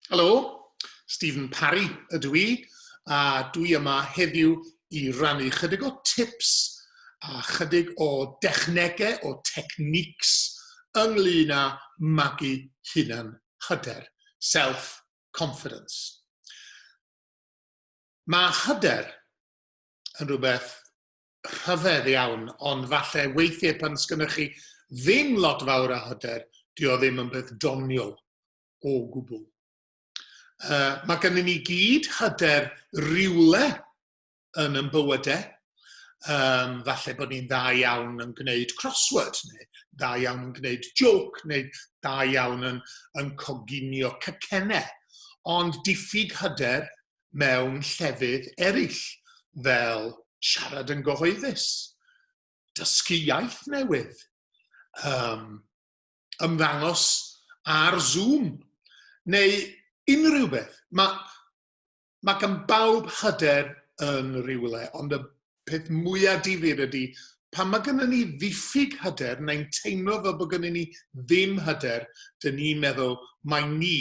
Helo, Stephen Parry ydw i, a dwi yma heddiw i rannu chydig o tips a chydig o dechnegau, o techniques ynglyn â magu hunan hyder, self-confidence. Mae hyder yn rhywbeth rhyfedd iawn, ond falle weithiau pan sgynnoch chi ddim lot fawr o hyder, dio ddim yn beth doniol o gwbl. Mae gennym ni gyd hyder rywle yn yn bywydau. Falle bod ni'n dda iawn yn gwneud crossword, neu dda iawn yn gwneud joke, neu dda iawn yn, yn coginio cacennau. Ond diffyg hyder mewn llefydd eraill, fel siarad yn gyhoeddus, dysgu iaith newydd, um, ymddangos ar Zoom, neu unrhyw beth. Mae, mae gan bawb hyder yn rhywle, ond y peth mwyaf difyr ydy pan mae gennym ni ddiffyg hyder neu'n teimlo fel bod gennym ni ddim hyder, dyn ni'n meddwl mai ni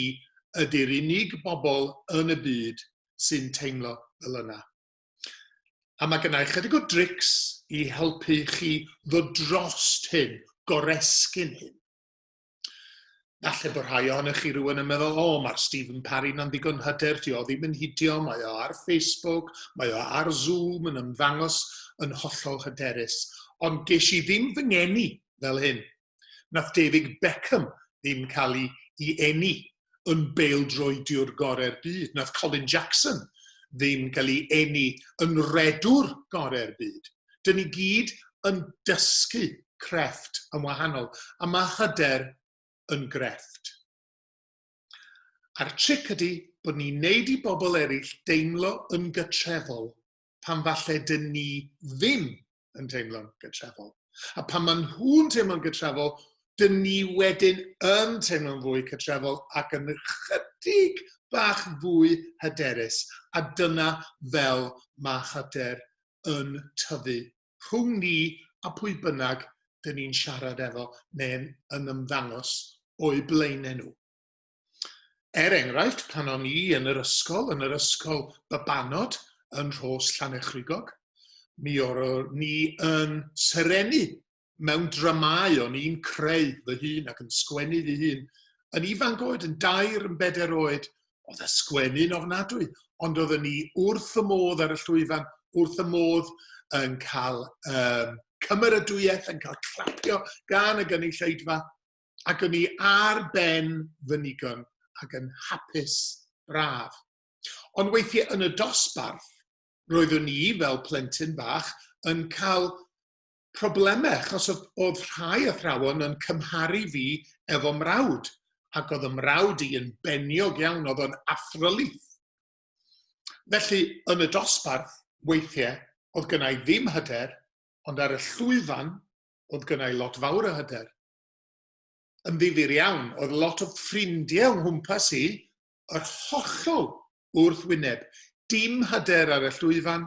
ydy'r unig bobl yn y byd sy'n teimlo fel yna. A mae gennau chydig o drics i helpu chi ddod drost hyn, goresgyn hyn. Falle bod rhai ohonych chi rhywun yn meddwl, o, oh, mae'r Stephen Parry na'n ddigon hyder, di o ddim yn hidio, mae o ar Facebook, mae o ar Zoom yn ymddangos yn hollol hyderus. Ond ges i ddim fy ngeni fel hyn. Nath David Beckham ddim cael ei, ei eni yn bêl-droediwr gorau'r byd. Nath Colin Jackson ddim cael ei eni yn redwr gorau'r byd. Dyn ni gyd yn dysgu crefft yn wahanol, a mae hyder yn grefft. A'r tric ydy bod ni'n neud i bobl eraill deimlo yn gytrefol pan falle dyn ni ddim yn teimlo'n gytrefol. A pan maen nhw'n teimlo'n gytrefol, dyn ni wedyn yn teimlo'n fwy cytrefol ac yn ychydig bach fwy hyderus. A dyna fel mae hyder yn tyfu rhwng ni a pwy bynnag dyn ni'n siarad efo neu'n yn ymddangos o'u blaenau nhw. Er enghraifft, pan o'n i yn yr ysgol, yn yr ysgol babanod yn Rhos Llanechrigog, mi o'n ni yn serennu mewn dramâu, o'n i'n creu fy hun ac yn sgwennu fy hun. Yn ifanc oed, yn dair, yn bedair oed, oedd y sgwennu'n ofnadwy, ond oeddwn ni wrth y modd ar y llwyfan, wrth y modd yn cael um, cymeradwyaeth, yn cael clapio gan y gynulleidfa, ac o'n i ar ben fy nigon ac yn hapus braf. Ond weithiau yn y dosbarth, roeddwn i fel plentyn bach yn cael problemau, achos oedd, oedd rhai athrawon yn cymharu fi efo mrawd, ac oedd y mrawd i yn beniog iawn, oedd o'n athrylith. Felly, yn y dosbarth, weithiau, oedd gennau ddim hyder, ond ar y llwyfan, oedd gennau lot fawr o hyder. Yn ddifyr iawn, oedd lot o ffrindiau o'n nghwmpas i, yr hollol wrthwyneb. Dim hyder ar y llwyfan,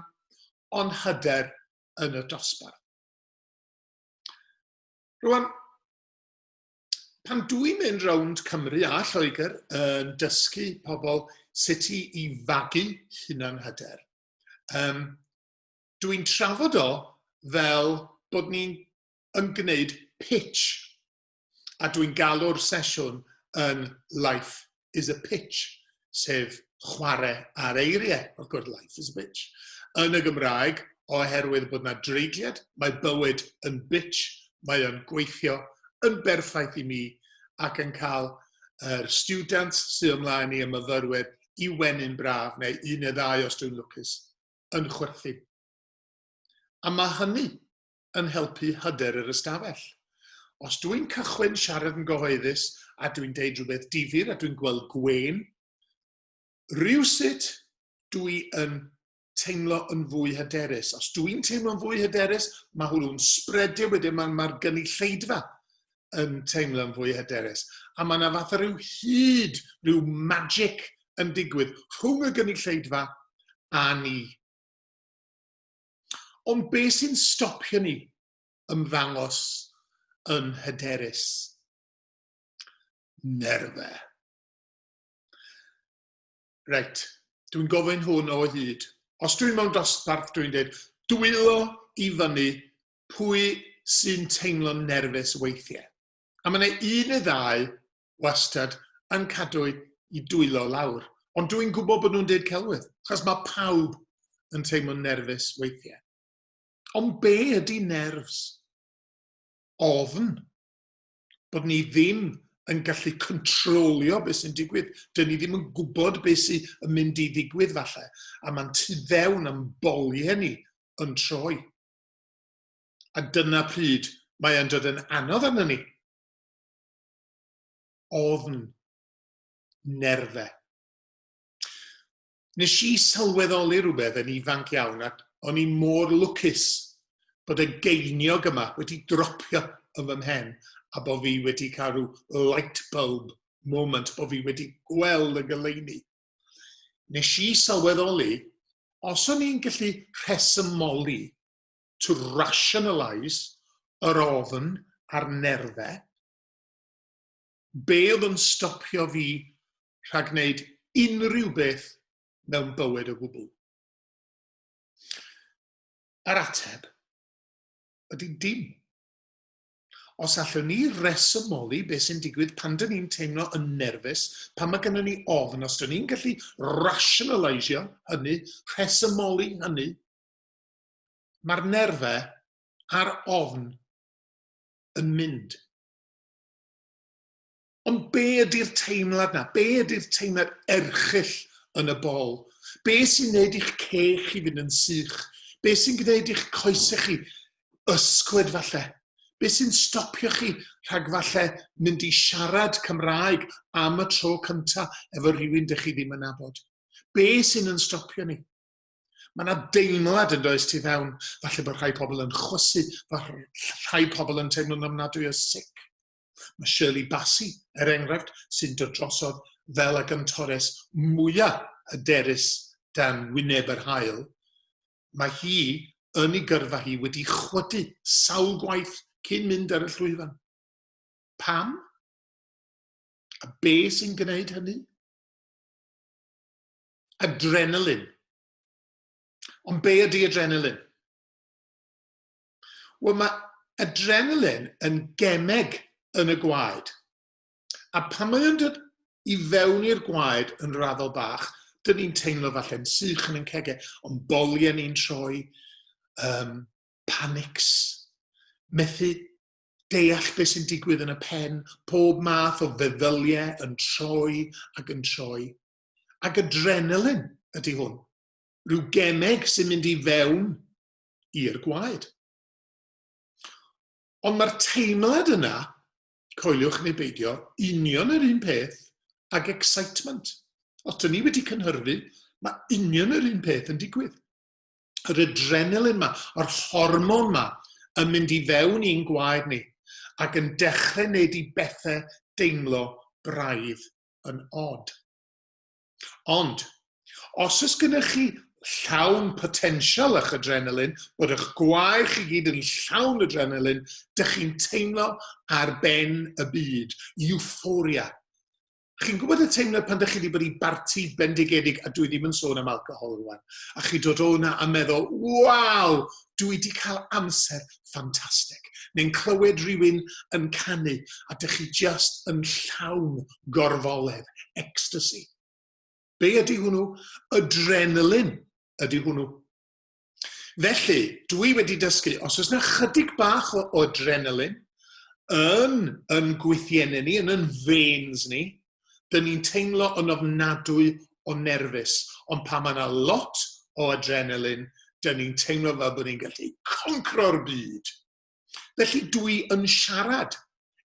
ond hyder yn y dosbarth. Rwan, pan dwi'n mynd rownd Cymru a Lloegr yn dysgu pobl sut i, i fagu hunan hyder, um, dwi'n trafod o fel bod ni'n yn gwneud pitch. A dwi'n galw'r sesiwn yn Life is a Pitch, sef chwarae ar eiriau, wrth gwrs, life is a bitch. Yn y Gymraeg, oherwydd bod yna dreigliad, mae bywyd yn bitch, mae o'n gweithio yn berffaith i mi ac yn cael yr students sydd ymlaen i y myfyrwyr i wenu'n braf, neu un neu ddau os dwi'n lwcus, yn chwerthin. A mae hynny yn helpu hyder yr ystafell. Os dwi'n cychwyn siarad yn gyhoeddus a dwi'n deud rhywbeth difyr a dwi'n gweld gwên, rhywsut dwi yn teimlo yn fwy hyderus. Os dwi'n teimlo'n fwy hyderus, mae hwnnw'n spredio wedyn, mae'r ma gynulleidfa yn teimlo'n fwy hyderus. A mae yna fath o ryw hyd, rhyw magic yn digwydd rhwng y gynulleidfa a ni. Ond be sy'n stopio ni ymddangos yn hyderus? Nerfe. Reit, dwi'n gofyn hwn o hyd. Os dwi'n mewn dosbarth, dwi'n dweud, dwylo i fyny pwy sy'n teimlo'n nerfus weithiau. A mae yna un neu ddau wastad yn cadw i dwylo lawr. Ond dwi'n gwybod bod nhw'n deud celwydd, achos mae pawb yn teimlo'n nerfus weithiau. Ond be ydy nerves? Ofn. Bod ni ddim yn gallu controlio beth sy'n digwydd. Dyn ni ddim yn gwybod beth sy'n yn mynd i ddigwydd falle. A mae'n tu fewn am boliau ni yn troi. A dyna pryd mae e'n dod yn anodd arno ni. Ofn. Nerfe. Nes i sylweddoli rhywbeth yn ifanc iawn ac o'n i mor lwcus bod y geiniog yma wedi dropio yn fy mhen a bod fi wedi cael rhyw light bulb moment, bod fi wedi gweld y goleuni. Nes i sylweddoli, os o'n i'n gallu rhesymoli, to rationalise, yr ofn a'r nerfe, be oedd yn stopio fi rhag gwneud unrhyw beth mewn bywyd o gwbl? Yr ateb ydy dim. Os allwn ni resymoli beth sy'n digwydd pan dyn ni'n teimlo yn nerfus, pan mae gennym ni ofn, os dyn ni'n gallu rationalisio hynny, rhesymoli hynny, mae'r nerfau a'r ofn yn mynd. Ond be ydy'r teimlad na? Be ydy'r teimlad erchyll yn y bol? Be sy'n gwneud i'ch ceg chi fynd yn sych? Be sy'n gwneud i'ch coesau chi ysgwyd falle? Be sy'n stopio chi rhag falle mynd i siarad Cymraeg am y tro cyntaf efo rhywun dych chi ddim yn nabod? Be sy'n yn stopio ni? Mae yna deimlad yn does tu fewn. Falle bod rhai pobl yn chwysu, falle rhai pobl yn teimlo'n ofnadwy o sick. Mae Shirley Bassey, er enghraifft, sy'n dod drosodd fel y gantores mwyaf hyderus dan wyneb yr haul, mae hi yn ei gyrfa hi wedi chwydu sawl gwaith cyn mynd ar y llwyfan. Pam? A be sy'n gwneud hynny? Adrenalin. Ond be ydy adrenalin? Wel, mae adrenalin yn gemeg yn y gwaed. A pan mae o'n dod i fewn i'r gwaed yn raddol bach, dyn ni'n teimlo falle'n sych yn ein cegau, ond boliau ni'n troi, panics, methu deall beth sy'n digwydd yn y pen, pob math o feddyliau yn troi ac yn troi. Ac adrenalin ydy hwn, rhyw gemeg sy'n mynd i fewn i'r gwaed. Ond mae'r teimlad yna, coeliwch neu beidio, union yr un peth ag excitement. Os dyn ni wedi cynhyrfu, mae union yr un peth yn digwydd. Yr adrenalin ma, yr hormon ma, yn mynd i fewn i'n gwaed ni ac yn dechrau wneud i bethau deimlo braidd yn od. Ond, os oes gennych chi llawn potensial eich adrenalin, bod eich gwaed chi gyd yn llawn adrenalin, dych chi'n teimlo ar ben y byd, euphoria. Chi'n gwybod y teimlad pan dych chi wedi bod i barti bendigedig, a dwi ddim yn sôn am alcohol rwan, a chi dod o 'na a meddwl, waw, dwi wedi cael amser ffantastig. Neu'n clywed rhywun yn canu, a dych chi just yn llawn gorfoledd, ecstasy. Be ydy hwnnw? Adrenalin ydy hwnnw. Felly, dwi wedi dysgu, os oes 'na chydig bach o adrenalin yn yn gwythiennau ni, yn yn veins ni, dyn ni'n teimlo yn ofnadwy o nerfus. Ond pan mae yna lot o adrenalin, dyn ni'n teimlo fel bod ni'n gallu concro'r byd. Felly dwi yn siarad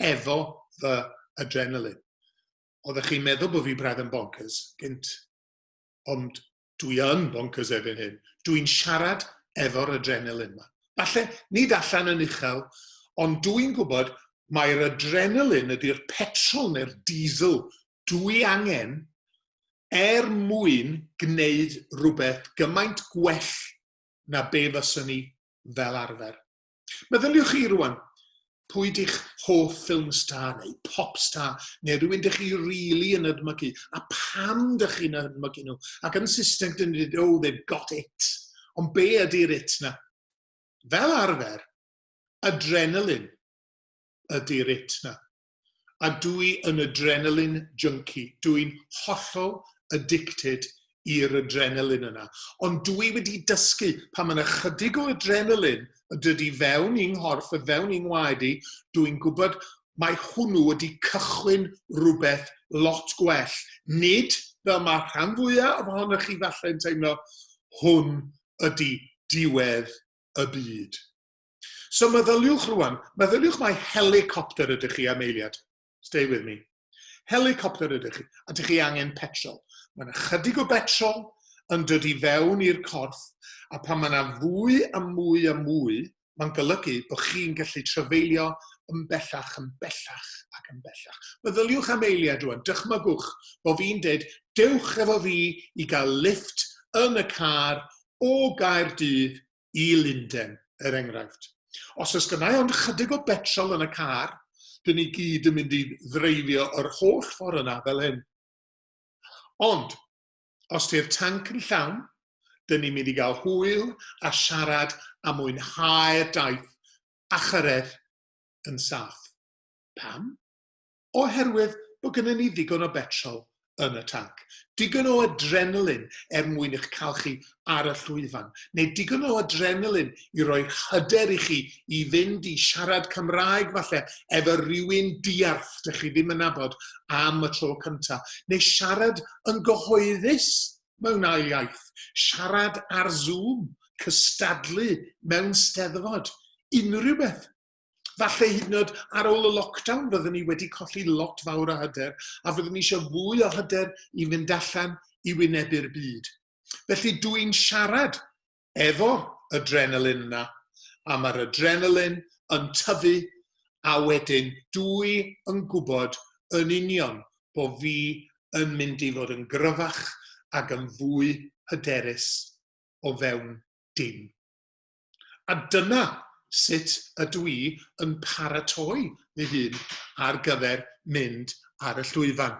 efo fy adrenalin. Oeddech chi'n meddwl bod fi braidd yn bonkers gynt, ond dwi yn bonkers erbyn hyn. Dwi'n siarad efo'r adrenalin yma. Falle nid allan yn uchel, ond dwi'n gwybod mai'r adrenalin ydy'r petrol neu'r diesel dwi angen er mwyn gwneud rhywbeth gymaint gwell na be fyswn i fel arfer. Meddyliwch chi rwan, Pwy di'ch hoff film star neu pop star neu rhywun dych chi really yn edmygu a pam dych chi'n edmygu nhw? Ac yn Saesneg dyn ni'n dweud, "Oh, they've got it." Ond be ydy'r it na? Fel arfer, adrenaline ydy'r it na. A dwi yn adrenaline junkie. Dwi'n hollol addicted i'r adrenaline yna. Ond dwi wedi dysgu pan mae yna chydig o adrenaline yn dod i fewn i'n nghorff, i fewn i'n ngwaed i, dwi'n gwybod mae hwnnw wedi cychwyn rhywbeth lot gwell. Nid fel mae rhan fwyaf ohonoch chi falle'n teimlo, hwn ydy diwedd y byd. So meddyliwch rwan, meddyliwch mai helicopter ydych chi am eiliad. Stay with me. Helicopter ydych chi, a ydych chi angen petrol. Mae yna chydig o betrol yn dod i fewn i'r corff, a pan mae yna fwy a mwy a mwy, mae'n golygu bod chi'n gallu trafeilio yn bellach, yn bellach ac yn bellach. Meddyliwch am eiliad rwan, dychmygwch bod fi'n dweud, dewch efo fi i gael lift yn y car o Gaerdydd i Lunden, er enghraifft. Os oes gynna i ond chydig o betrol yn y car, dyn ni gyd yn mynd i ddreifio yr holl ffordd yna fel hyn. Ond, os di'r tanc yn llawn, dyn ni'n mynd i gael hwyl a siarad a mwynhau'r daith a chyrraedd yn saff. Pam? Oherwydd bod gennym ni ddigon o betrol yn y tanc. Digon o adrenalin er mwyn eich cael chi ar y llwyfan, neu digon o adrenalin i roi hyder i chi i fynd i siarad Cymraeg falle efo rhywun diarth dych chi ddim yn nabod am y tro cyntaf, neu siarad yn gyhoeddus mewn ail iaith, siarad ar Zoom, cystadlu mewn steddfod, unrhyw beth. Falle hyd yn oed ar ôl y lockdown fyddwn ni wedi colli lot fawr o hyder a fyddwn ni eisiau fwy o hyder i fynd allan i wynebu'r byd. Felly dw i'n siarad efo adrenaline yna a mae'r adrenaline yn tyfu a wedyn dw i yn gwybod yn union bod fi yn mynd i fod yn gryfach ac yn fwy hyderus o fewn dim. A dyna sut ydw i yn paratoi fy hun ar gyfer mynd ar y llwyfan.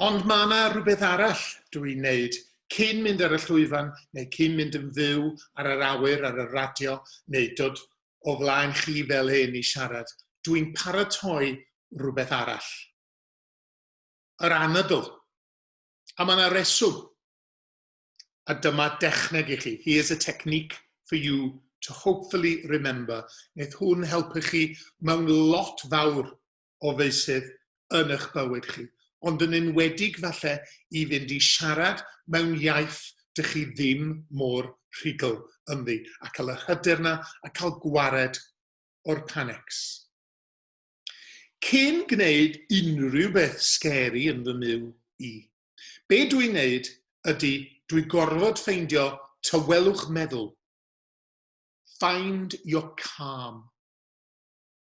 Ond mae yna rhywbeth arall dw i'n neud cyn mynd ar y llwyfan neu cyn mynd yn fyw ar yr awyr, ar y radio, neu dod o flaen chi fel hyn i siarad. Dw i'n paratoi rhywbeth arall. Yr anadl. A mae yna reswm. A dyma dechneg i chi. Here's a technique for you to hopefully remember. Wneith hwn helpu chi mewn lot fawr o feysydd yn eich bywyd chi. Ond yn enwedig falle i fynd i siarad mewn iaith dych chi ddim mor rhugl ynddi. A cael yr hyder 'na a cael gwared o'r panics. Cyn gwneud unrhyw beth scary yn fy myw i, be dwi'n wneud ydy dwi gorfod ffeindio tawelwch meddwl. Find your calm.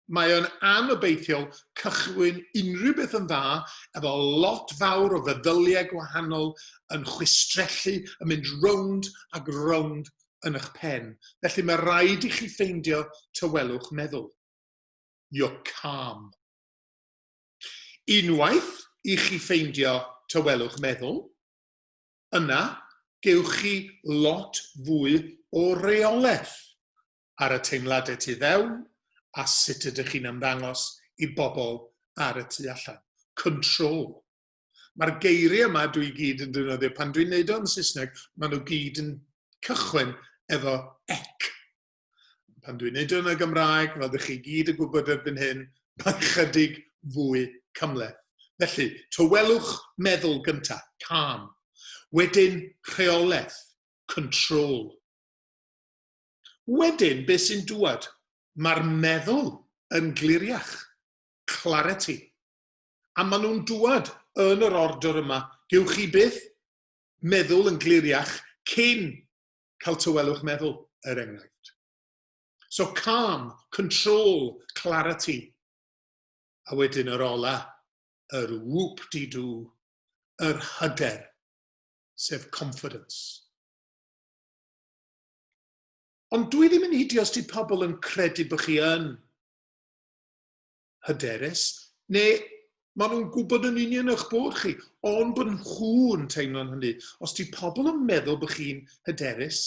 Mae o'n anobeithiol cychwyn unrhyw beth yn dda efo lot fawr o feddyliau gwahanol yn chwistrellu, yn mynd rownd ac rownd yn eich pen. Felly mae rhaid i chi ffeindio tawelwch meddwl. You're calm. Unwaith i chi ffeindio tawelwch meddwl, yna gewch chi lot fwy o reolaeth ar y teimladau tu fewn a sut ydych chi'n ymddangos i bobl ar y tu allan. Control. Mae'r geiriau yma dwi gyd yn defnyddio, pan dwi'n neud o yn Saesneg, maen nhw gyd yn cychwyn efo ec. Pan dwi'n neud o yn y Gymraeg, fel ydych chi gyd yn gwybod erbyn hyn, mae'n chydig fwy cymhleth. Felly, tawelwch meddwl gyntaf, calm. Wedyn, rheolaeth, control. Wedyn, beth sy'n dŵad? Mae'r meddwl yn gliriach, clarity. A maen nhw'n dŵad yn yr order yma. Gewch chi byth meddwl yn gliriach cyn cael tawelwch meddwl, er enghraifft. So calm, control, clarity. A wedyn yr ola, yr whoop-de-doo, yr hyder, sef confidence. Ond dwi ddim yn hidio os di pobl yn credu bod chi yn hyderus, neu maen nhw'n gwybod yn union eich bod chi, ond bod nhw'n teimlo'n hynny. Os di pobl yn meddwl bod chi'n hyderus,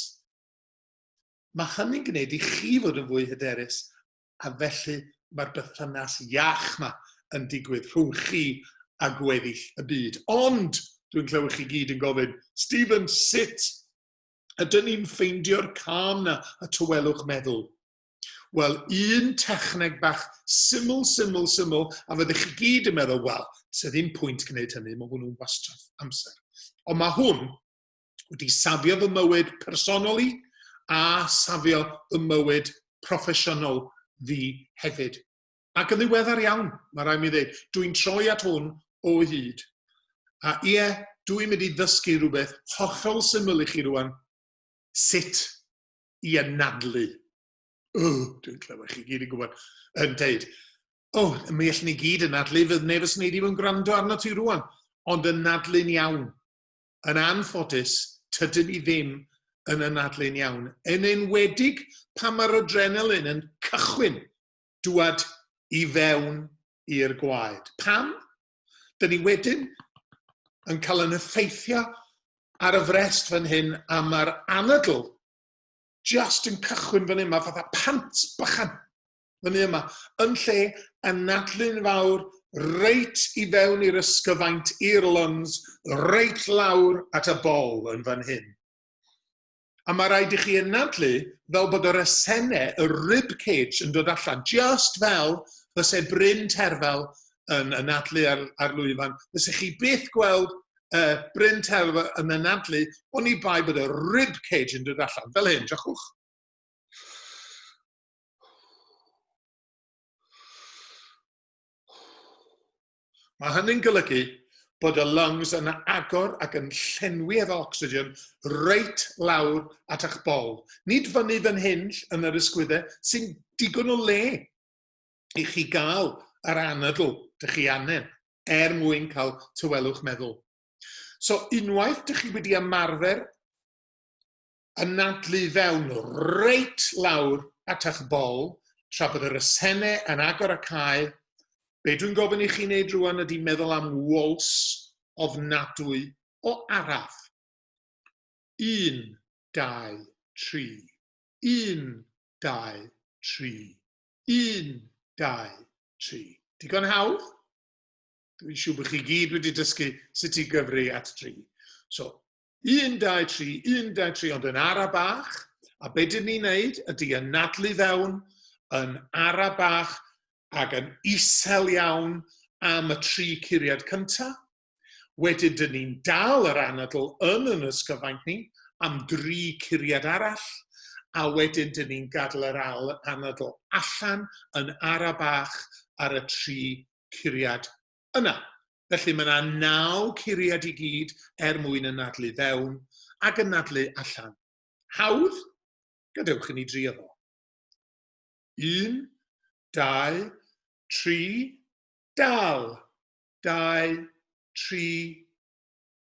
mae hynny'n gwneud i chi fod yn fwy hyderus, a felly mae'r berthynas iach yma yn digwydd rhwng chi a gweddill y byd. Ond, dwi'n clywed chi gyd yn gofyn, Stephen, sut ydyn ni'n ffeindio'r calm na, y tawelwch meddwl? Wel, un techneg bach syml, syml, syml, a fyddech chi gyd yn meddwl, wel, se ddim pwynt gwneud hynny, mae hwnnw'n wastraff amser. Ond mae hwn wedi safio fy mywyd personol i a safio fy mywyd proffesiynol fi hefyd. Ac yn ddiweddar iawn, mae rhaid mi ddweud, dwi'n troi at hwn o hyd. A ie, dwi'n mynd i ddysgu rhywbeth hollol syml i chi rwan, sut i anadlu. O, dwi'n clywed chi gyd yn gwybod, yn deud, o, oh, mi allwn ni gyd anadlu, fydd neb fyswn ni ddim yn gwrando arno ti rwan, ond anadlu'n iawn. Yn anffodus, tydyn ni ddim yn anadlu'n iawn. Yn enwedig pan mae'r adrenalin yn cychwyn dwad i fewn i'r gwaed. Pam? Dyn ni wedyn yn cael yn effeithio ar y frest fan hyn a mae'r anadl just yn cychwyn fan hyn, mae fatha pant bychan fyny yma, yn lle anadlu'n fawr reit i fewn i'r ysgyfaint, i'r lungs, reit lawr at y bol yn fan hyn. A mae rhaid i chi anadlu fel bod yr asennau, y rib cage yn dod allan, just fel fyse Bryn Terfel yn anadlu ar, ar lwyfan. Fyse chi byth gweld Bryn Terfel yn anadlu, oni bai bod y rib cage yn dod allan. Fel hyn, drychwch. Mae hynny'n golygu bod y lungs yn agor ac yn llenwi efo ocsigen reit lawr at eich bol. Nid fyny fan hyn yn yr ysgwyddau, sy'n digon o le i chi gael yr anadl dych chi angen er mwyn cael tawelwch meddwl. So unwaith dych chi wedi ymarfer anadlu fewn reit lawr at eich bol, tra bod yr asennau yn agor a cau, be dwi'n gofyn i chi wneud rwan ydy meddwl am wals ofnadwy o araf. 1, 2, 3. 1, 2, 3. 1, 2, 3. Digon hawdd? Dwi'n siŵr bod chi gyd wedi dysgu sut i gyfri at 3. So, 1, 2, 3, 1, 2, 3, ond yn ara bach. A be dyn ni'n neud ydy anadlu fewn yn ara bach ac yn isel iawn am y tri curiad cyntaf. Wedyn dyn ni'n dal yr anadl yn yn ysgyfaint ni am dri curiad arall, a wedyn dyn ni'n gadael yr anadl allan yn ara bach ar y tri curiad yna. Felly mae yna naw curiad i gyd er mwyn anadlu fewn ac anadlu allan. Hawdd? Gadewch i ni drio fo. 1, 2, 3, dal, 2, 3,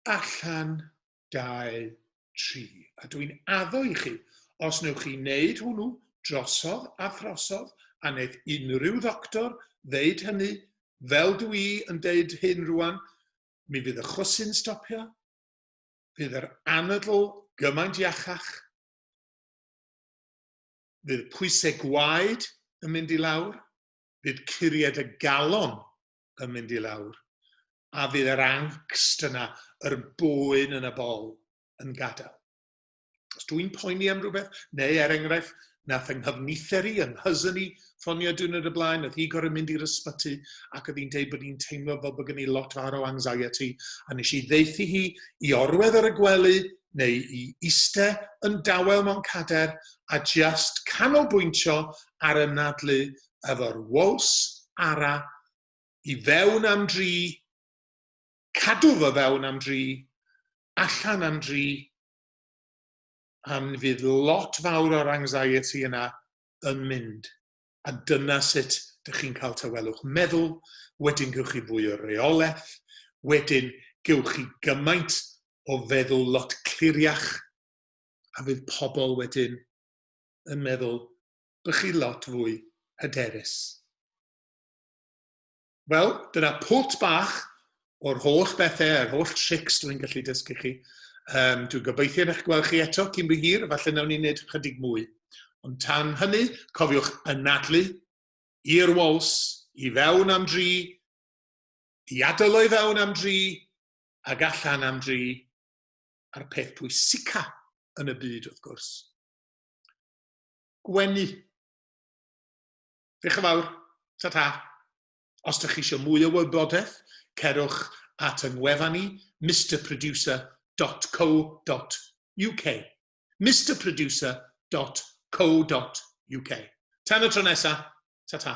allan, 2, 3. A dwi'n addo i chi, os wnewch chi wneud hwnnw drosodd a throsodd, a wneith unrhyw ddoctor ddeud hynny, fel dw i yn deud hyn rwan, mi fydd y chwysu'n stopio, fydd yr anadl gymaint iachach, fydd pwysau gwaed yn mynd i lawr, fydd curiad y galon yn mynd i lawr, a fydd yr angst yna, yr boen yn y bol, yn gadael. Os dwi'n poeni am rhywbeth, neu er enghraifft, nath yng nghyfnither i, yng nghousin i, ffonio diwrnod y blaen, oedd hi gorau mynd i'r ysbyty, ac oedd hi'n deud bod hi'n teimlo fel bod gen i lot fawr o anxiety, a nes i ddeithi hi i orwedd ar y gwely, neu i iste yn dawel mewn cader, a just canolbwyntio ar anadlu efo'r wals ara i fewn am dri, cadw fo fewn am dri, allan am dri, a mi fydd lot fawr o'r anxiety yna yn mynd. A dyna sut dych chi'n cael tawelwch meddwl, wedyn gewch chi fwy o reolaeth, wedyn gewch chi gymaint o feddwl lot cliriach, a fydd pobl wedyn yn meddwl bych chi lot fwy hyderus. Wel, dyna pwt bach o'r holl bethau, yr holl trics dwi'n gallu dysgu chi. Dwi'n gobeithio yn eich gweld chi eto cyn by hir, falle nawn ni wneud chydig mwy. Ond tan hynny, cofiwch anadlu i'r wals, i fewn am dri, i adael o'i fewn am dri, ac allan am dri, a'r peth pwysica yn y byd, wrth gwrs. Gwenu. Diolch yn fawr. Ta-ta. Os ydych chi eisiau mwy o wybodaeth, cerwch at yng ngwefan ni, mrproducer.co.uk. mrproducer.co.uk. Tan y tro nesaf, ta-ta.